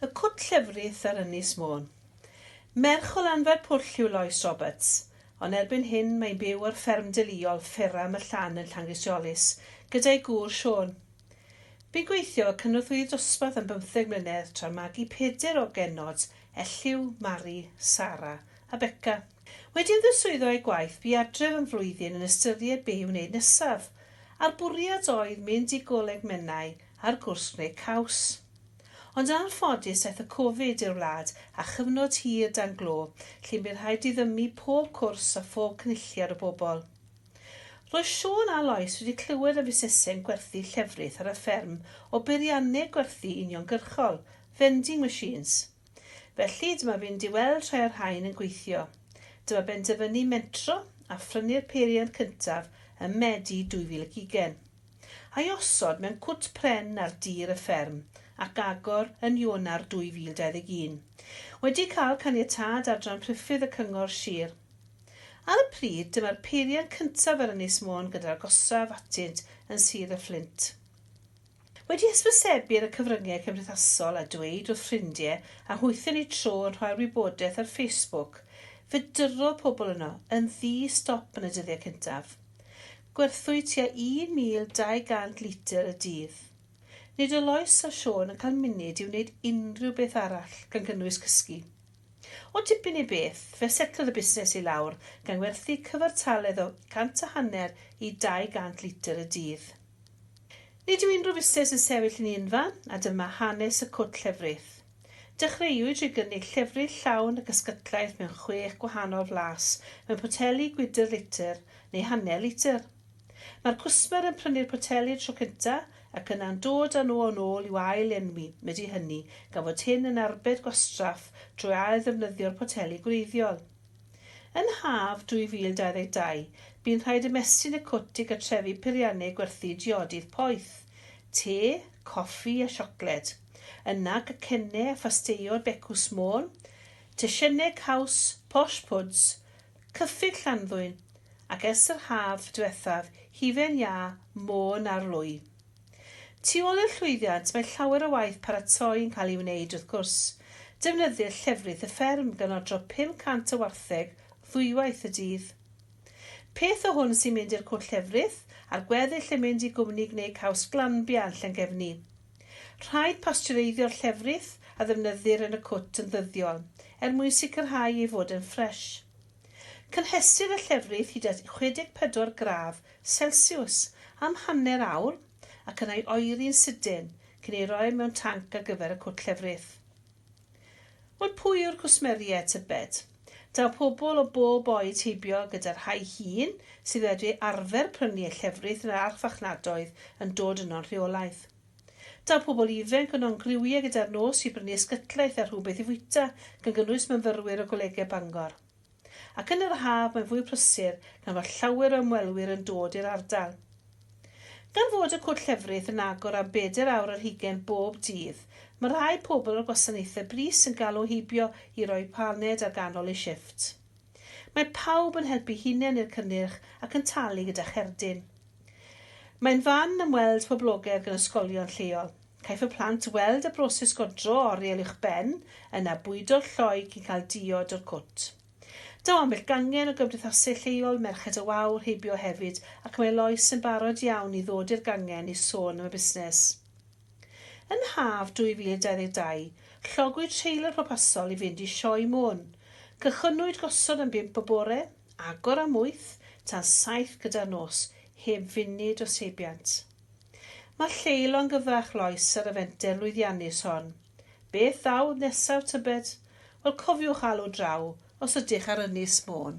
Y Cwt Llefrith ar Ynys Môn. Merch o Lanfair Pwll yw Lois Roberts, ond erbyn hyn mae'n byw ar fferm deuluol Fferam y Llan yn Llangristiolus gyda'i gŵr Siôn. Bu'n gweithio fel cynorthwyydd dosbarth am bymtheg mlynedd tra'n magu peder o genod, Elliw, Mari, Sara a Beca. Wedi ymddiswyddo o'i gwaith bu adref am flwyddyn yn ystyried be i'w wneud nesaf, a'r bwriad oedd mynd i Goleg Menai ar gwrs gwneud caws. Ond yn anffodus daeth y Covid i'r wlad a chyfnod hir dan glo lle bu rhaid diddymu pob cwrs a phob cynulliad o bobl. Roedd Siôn a Lois wedi clywed am fusnesau'n gwerthu llefrith ar y fferm o beiriannau gwerthu uniongyrchol, vending machines. Felly, dyma fynd i weld rhai o'r rhain yn gweithio. Dyma benderfynu mentro a phrynu'r peiriant cyntaf ym Medi 2020. A'i osod mewn cwt pren ar dir y fferm, ac agor yn Ionawr 2021. Wedi cael caniatâd Adran Priffyrdd y Cyngor Sir. Ar y pryd, dyma'r peiriant cyntaf ar Ynys Môn gyda'r agosaf atynt yn Sir y Fflint. Wedi hysbysebu ar y cyfryngau cymdeithasol a dweud wrth ffrindiau a hwythau'n eu tro yn rhoi'r wybodaeth ar Facebook, fe dyrrodd pobl yno yn ddi-stop yn y dyddiau cyntaf. Gwerthwyd tua 1,200 litr y dydd. Nid oedd Lois a Siôn yn cael munud i wneud unrhyw beth arall, gan gynnwys cysgu. O dipyn i beth, fe setlodd y busnes i lawr, gan werthu cyfartaledd o 100 a hanner i 200 litr y dydd. Nid yw unrhyw fusnes yn sefyll yn unfan, a dyma hanes y cwt llefrith. Dechreuwyd trwy gynnig llefrith llawn ac ysgytlaeth mewn chwech gwahanol flas, mewn poteli gwydr litr neu hanner litr. Mae'r cwsmer yn prynu'r poteli'r tro cynta' ac yna'n dod â nhw yn ôl i'w ail lenwi wedi hynny gan fod hyn yn arbed gwastraff trwy ail ddefnyddio'r poteli gwreiddiol. Yn haf 2022, bu'n rhaid ymestyn y cwt i gartrefu peiriannau gwerthu diodydd poeth, te, coffi a siocled. Yna gacennau a phasteiod Becws Môn, teisennau caws Posh Pwds, cyffug Llanddwyn, ac ers yr haf diwethaf, hufen iâ Môn ar lwy. Tu ôl i'r llwyddiant mae llawer o waith paratoi yn cael ei wneud wrth gwrs. Defnyddir llefrith y fferm gan odro 500 o wartheg ddwywaith y dydd. Peth o hwn sy'n mynd i'r cwt llefrith, a'r gweddill yn mynd i gwmni gwneud caws Glanbia yn Llangefni. Rhaid pasteureiddio'r llefrith a ddefnyddir yn y cwt yn ddyddiol er mwyn sicrhau ei fod yn ffresh. Cynhesir y llefrith hyd at 64 gradd Celsiws am hanner awr ac yna'i oeri'n sydyn cyn ei roi mewn tanc ar gyfer y cwt llefrith. Wel, pwy yw'r cwsmeriaid, tybed? Daw pobl o bob oed heibio gyda'r rhai hŷn sydd wedi arfer prynu eu llefrith yn yr archfarchnadoedd yn dod yno'n rheolaidd. Daw pobl ifanc yno'n griwiau gyda'r nos i brynu ysgytlaeth a rhywbeth i fwyta, gan gynnwys myfyrwyr o Golegau Bangor. Ac yn yr haf mae'n fwy prysur gan fod llawer o ymwelwyr yn dod i'r ardal. Gan fod y Cwt Llefrith yn agor am bedair awr ar hugain bob dydd, mae rhai pobl o'r gwasanaethau brys yn galw heibio i roi paned ar ganol eu shifft. Mae pawb yn helpu hunain i'r cynnyrch ac yn talu gyda cherdyn. Mae'n fan ymweld poblogaidd gan ysgolion lleol. Caiff y plant weld y broses godro oriel uwchben, yna bwydo'r lloi cyn cael diod o'r cwt. Daw ambell gangen o gymdeithasau lleol Merched y Wawr heibio hefyd ac mae Lois yn barod iawn i ddod i'r gangen i sôn am y busnes. Yn haf 2022, llogwyd treiler pwrpasol i fynd i Sioe Môn. Cychwynnwyd gosod am bump y bore, Agor am wyth tan saith gyda'r nos, heb funud o seibiant. Mae lle i longyfarch Lois ar y fenter lwyddiannus hon. Beth ddaw nesaf tybed? Wel cofiwch alw draw os ydych ar Ynys Môn.